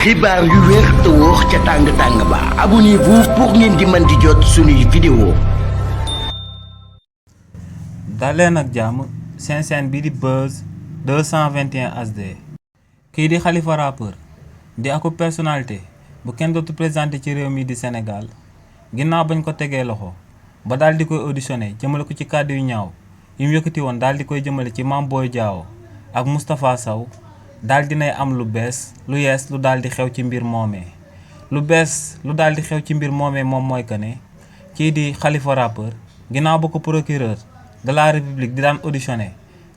xibaar yu wér te wóor ca tàng-tàng ba abonnez-vous pour ngeen di mën di jot suñuy vidéo. daleen ak jàmm seen chaîne bi di Buzz 221 HD. kii di Khalifa rappeur di aku personnalité bu kenn dootu présenté ci réew mi di Sénégal ginnaaw bañ ko tegee loxo ba daal di koy auditionné jëmale ko ci kàddu yu ñaaw yi mu yëkkati woon daal di koy jëmale ci Mame Boye Diao ak Moustapha Sow daal dinay am lu bees lu yees lu daal di xew ci mbir moomee lu bees lu daal di xew ci mbir moomee moom mooy que ne kii di Khalifa rappeur ginnaaw ba ko procureur de la république di daan auditionné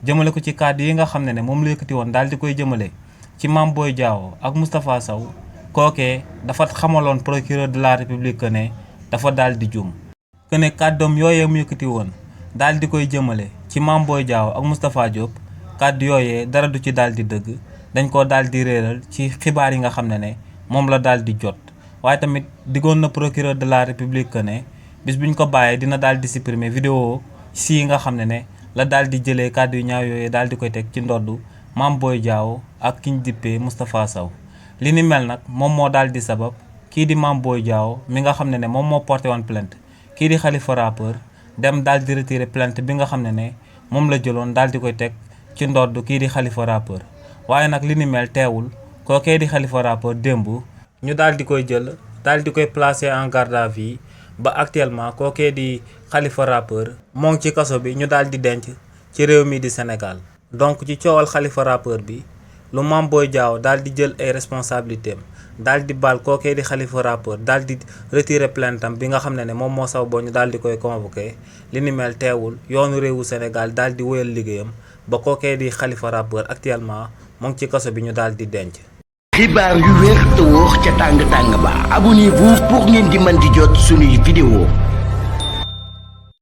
jëmale ko ci kàddu yi nga xam ne moom la yëkkati woon daal di koy jëmale ci Mame Boye Diao ak Moustapha Sow kookee dafa xamaloon procureur de la république que ne dafa daal di juum que ne kàddoom yooyee mu yëkkati woon daal di koy jëmale ci Mame Boye Diao ak Moustapha Diop kàddu yooyee dara du ci daal di dëgg dañ ko daal di réeral ci xibaar yi nga xam ne moom la daal di jot waaye tamit diggoon na procureur de la république que ne bis buñ ko bàyyee dina daal di supprimer vidéo si yi nga xam ne la daal di jëlee kàddu yu ñaaw yooyee daal di koy teg ci ndoddu Mame Boye Diao ak kiñ dippee Moustapha Sow li ni mel nag moom moo daal di sabab kii di Mame Boye Diao mi nga xam ne moom moo porté woon plainte kii di Khalifa rappeur dem daal di retirer plainte bi nga xam ne moom la jëloon daal di koy teg ci ndoddu kii di Khalifa rappeur waaye nag li ni mel teewul kookee di Khalifa rappeur démb ñu daal di koy jël daal di koy placer en garde à vue ba actuellement kookee di Khalifa rappeur moo ngi ci kaso bi ñu daal di denc ci réew mi di Sénégal. donc ci coowal Khalifa rappeur bi lu Mame Boye Diao daal di jël ay responsabilités am daal di baal kookee di Khalifa rappeur daal di retirer plainte am bi nga xam ne moom moo saw boo ñu daal di koy convoqué li ni mel teewul yoonu réewu Sénégal daal di wéyal liggéeyam ba kookee di Khalifa rappeur actuellement moo ngi ci kaso bi ñu daal di denc. xibaar yu wér te wóor ca tàng-tàng ba abonnez-vous pour ngeen di mën di jot suñuy vidéo.